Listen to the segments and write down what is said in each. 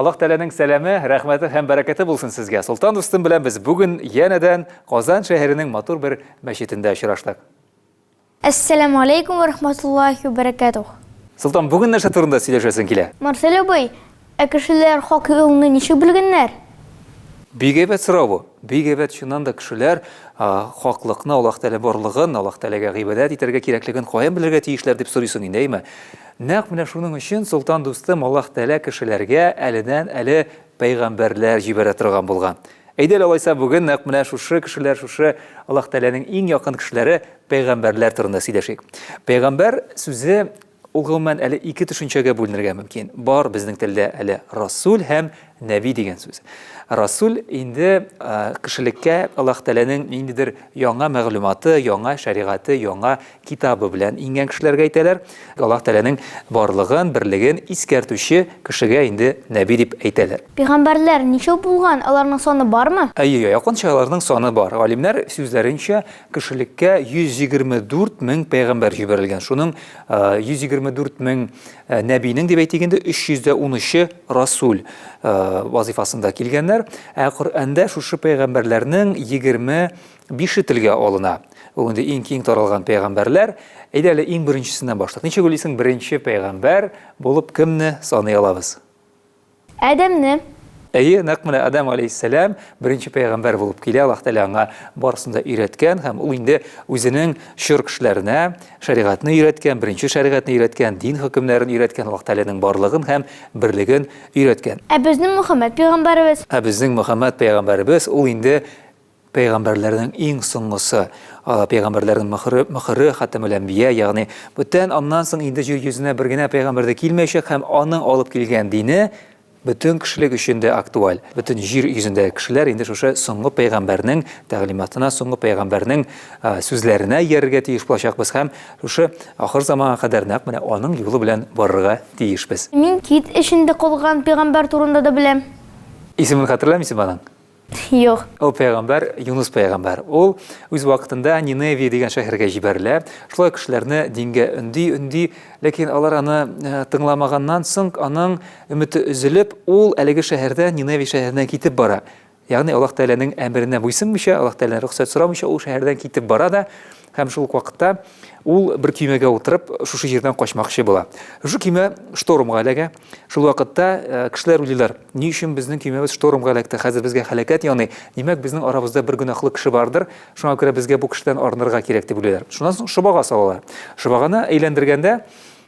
Аллаһ Тәгаләнең сәламе, рәхмәте һәм бәрәкәте булсын сезгә. Солтан дустым белән без бүген янәдән Казан шәһәренең матур бер мәчетендә очраштык. Әссәламү алейкум вә рахматуллахи вә бәрәкәтүһ. Солтан, бүген нәрсә турында сөйләшәсең килә? Марсель абый, ә кешеләр хак юлны ничек белгәннәр? Бик әйбәт сорау бу. Бик әйбәт, чыннан да кешеләр хаклыкны, Аллаһ Тәгалә барлыгын, Аллаһ Тәгаләгә гыйбадәт итәргә кирәклеген каян белергә тиешләр дип сорыйсың инде, әйме? Нәкъ менә шуның өчен, Солтан дустым, Аллаһ Тәгалә кешеләргә әледән-әле пәйгамбәрләр җибәрә торган булган. Әйдә әле алайса бүген нәкъ менә шушы кешеләр, шушы Аллаһ Тәгаләнең иң якын кешеләре, пәйгамбәрләр турында сөйләшик. Пәйгамбәр сүзе ул гомумән әле ике төшенчәгә бүленергә мөмкин. Бар безнең телдә әле расул һәм нәби дигән сүз. Расул инде кешелеккә Аллаһ Тәгаләнең ниндидер яңа мәгълүматы, яңа шәригате, яңа китабы белән иңгән кешеләргә әйтәләр. Аллаһ Тәгаләнең барлыгын, берлеген искәртүче кешегә инде нәби дип әйтәләр. Пәйгамбәрләр ничәү булган, аларның саны бармы? Әйе, якынча аларның саны бар. Галимнәр сүзләренчә, кешелеккә 124 мең пәйгамбәр җибәрелгән. Шуның 124 мең нәбинең дип әйтик инде, 313-е расул вазифасында килгәннәр. Ә Коръәндә шушы пәйгамбәрләрнең 25-е телгә алына. Ул инде иң киң таралган пәйгамбәрләр. Әйдә әле иң беренчесеннән башлыйк. Ничек уйлыйсың, беренче пәйгамбәр булып кемне саный алабыз? Адәмне. Әйе, нәкъ менә Адәм алейһиссәлам беренче пәйгамбәр булып килә. Аллаһ Тәгалә аңа барысын да өйрәткән һәм ул инде үзенең чор кешеләренә шәригатьне өйрәткән, беренче шәригатьне өйрәткән, дин хөкемнәрен өйрәткән, Аллаһ Тәгаләнең барлыгын һәм берлеген өйрәткән. Ә безнең Мөхәммәд пәйгамбәребез? Ә безнең Мөхәммәд пәйгамбәребез ул инде Пәйгамбәрләрнең иң соңгысы, пәйгамбәрләрнең мөхере, мөхере хатәмул әнбия, ягъни бүтән аннан соң инде җир йөзенә бер генә пәйгамбәр дә килмәячәк һәм аның алып килгән дине бөтен кешелек өчен дә актуаль. Бөтен җир йөзендәге кешеләр инде шушы соңгы пәйгамбәрнең тәгълиматына, соңгы пәйгамбәрнең сүзләренә иярергә тиеш булачакбыз һәм шушы ахыр заманга кадәр нәкъ менә аның юлы белән барырга тиешбез. Мин кит эчендә калган пәйгамбәр турында да беләм. Исемен хәтерләмисеңме аның? Юк. Ул пәйгамбәр Юнус пәйгамбәр. Ул үз вакытында Ниневия дигән шәһәргә җибәрелә. Шулай кешеләрне дингә өнди-өнди, ләкин алар аны э, тыңламаганнан соң аның өмете өзелеп, ул әлеге шәһәрдән Ниневия шәһәренә китеп бара. Ягъни Аллаһ Тәгаләнең әмеренә буйсынмыйча, Аллаһ Тәгаләдән рөхсәт сорамыйча ул шәһәрдән китеп бара да һәм шул ук вакытта ул бер көймәгә утырып шушы җирдән качмакчы була. Шушы көймә штормга эләгә. Шул вакытта э, кешеләр уйлыйлар, ни өчен безнең көймәбез штормга эләкте, хәзер безгә һәлакәт яный, димәк, безнең арабызда бер гөнаһлы кеше бардыр, шуңа күрә безгә бу кешедән арынырга кирәк дип уйлыйлар. Шуннан соң шобага салалар. Шобаганы әйләндергәндә,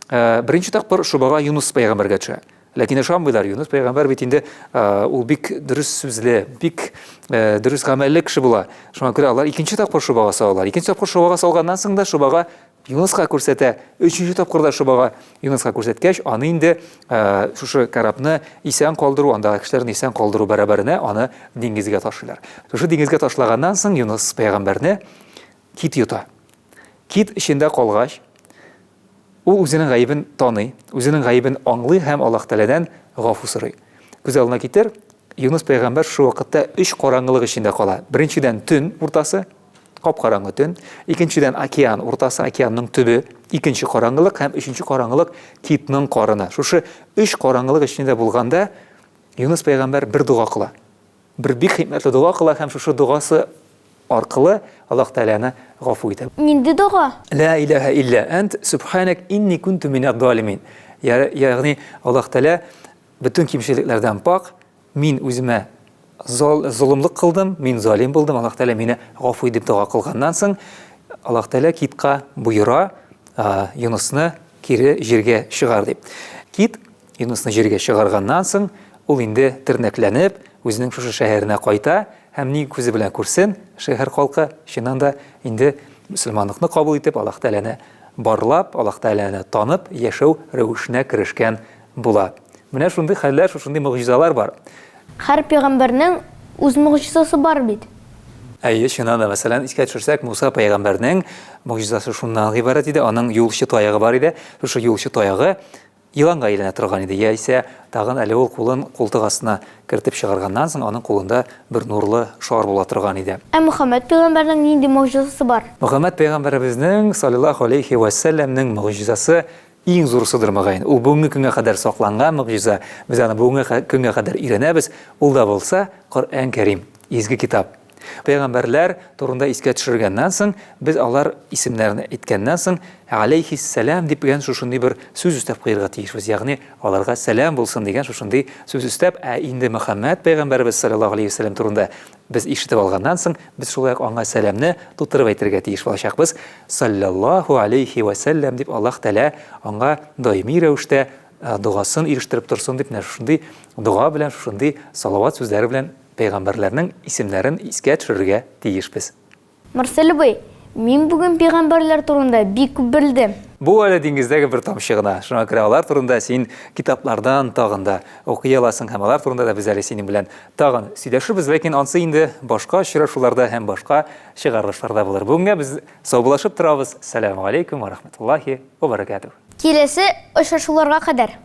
э, беренче тапкыр шобага Юнус пәйгамбәргә төшә. Ләкин ышанмыйлар, Юнус пәйгамбәр бит инде э, ул бик дөрес сүзле, бик дөрес гамәлле кеше була. Шуңа күрә алар икенче тапкыр шобага салалар. Икенче тапкыр шобага салганнан соң да шобага Юныска күрсәтә. Өченче тапкыр да шобага Юныска күрсәткәч, аны инде э, шушы корабны исән калдыру, андагы кешеләрне исән калдыру бәрабәренә аны диңгезгә ташлыйлар. Шушы диңгезгә ташлаганнан соң Юныс пәйгамбәрне кит йота. Кит эчендә калгач, ул үзенең гаебен таный, үзенең гаебен аңлый һәм Аллаһ Тәгаләдән гафу сорый. Күз алдына китер, Юныс пәйгамбәр шушы вакытта өч караңгылык эчендә кала. Беренчедән төн уртасы, Кап-караңгы төн. Икенчедән, океан уртасы, океанның төбе, икенче караңгылык һәм өченче караңгылык китның карыны. Шушы өч караңгылык эчендә булганда Юныс пәйгамбәр бер дога кыла. Бер бик хикмәтле дога кыла һәм шушы догасы аркылы Аллаһ Тәгаләне гафу итә. Нинди дога? Ла илаһа илля ант, субханак инни кунту минәз залимин. Ягъни Аллаһ Тәгалә бөтен кимчелекләрдән пак, Мин үземә зол, золымлык кылдым, мин залим булдым, Аллаһ Тәгалә мине гафу ит дип дога кылганнан соң, Аллаһ Тәгалә китка боера, Юнысны кире җиргә чыгар дип. Кит Юнысны җиргә чыгарганнан соң, ул инде тернәкләнеп, үзенең шушы шәһәренә кайта һәм ни күзе белән күрсен, шәһәр халкы чыннан да инде мөселманлыкны кабул итеп, Аллаһ Тәгаләне барлап, Аллаһ Тәгаләне танып яшәү рәвешенә керешкән була. Менә шундый хәлләр, шушындый могҗизалар бар. Һәр пәйгамбәрнең үз могҗизасы бар бит. Әйе, чыннан да, мәсәлән, искә төшерсәк, Муса пәйгамбәрнең могҗизасы шуннан гыйбарәт иде, аның юлчы таягы бар иде. Шушы юлчы таягы еланга әйләнә торган иде, яисә тагын әле ул кулын култык астына кертеп чыгарганнан соң, аның кулында бер нурлы шар була торган иде. Ә Мөхәммәд пәйгамбәрнең нинди могҗизасы бар? Мөхәммәд пәйгамбәребезнең, салләллаһу алейһи вә сәлләмнең могҗизасы. Иң зурысыдыр, мөгаен. Ул бүгенге көнгә кадәр сакланган могҗиза. Без аны бүгенге көнгә кадәр өйрәнәбез. Ул да булса Коръән Кәрим, изге китап. Пәйгамбәрләр турында искә төшергәннән соң, без алар исемнәрен әйткәннән соң, алейхиссәлам дип дигән шушындый бер сүз өстәп куярга тиешбез. Ягъни аларга сәлам булсын дигән шушындый сүз өстәп, ә инде Мөхәммәд пәйгамбәребез саллаллаһу алейһи вәсәлләм турында без ишетеп алганнан соң, без шулай ук аңа сәламне тутырып әйтергә тиеш булачакбыз. Саллаллаһу алейһи вәсәлләм дип Аллаһ Тәгалә аңа даими рәвештә догасын ирештереп торсын дип, менә шушындый дога белән, шушындый салават сүзләре белән пәйгамбәрләрнең исемнәрен искә төшерергә тиешбез. Марсель абый, мин бүген пәйгамбәрләр турында бик күп белдем. Бу әле диңгездәге бер тамчы гына. Шуңа күрә алар турында син китаплардан тагын да укый аласың һәм алар турында да без әле синең белән тагын сөйләшербез, ләкин ансы инде башка очрашуларда һәм башка чыгарылышларда булыр. Бүгенгә без саубуллашып торабыз. Сәламү алейкум ва рахматуллахи ва баракатуһ. Киләсе очрашуларга кадәр!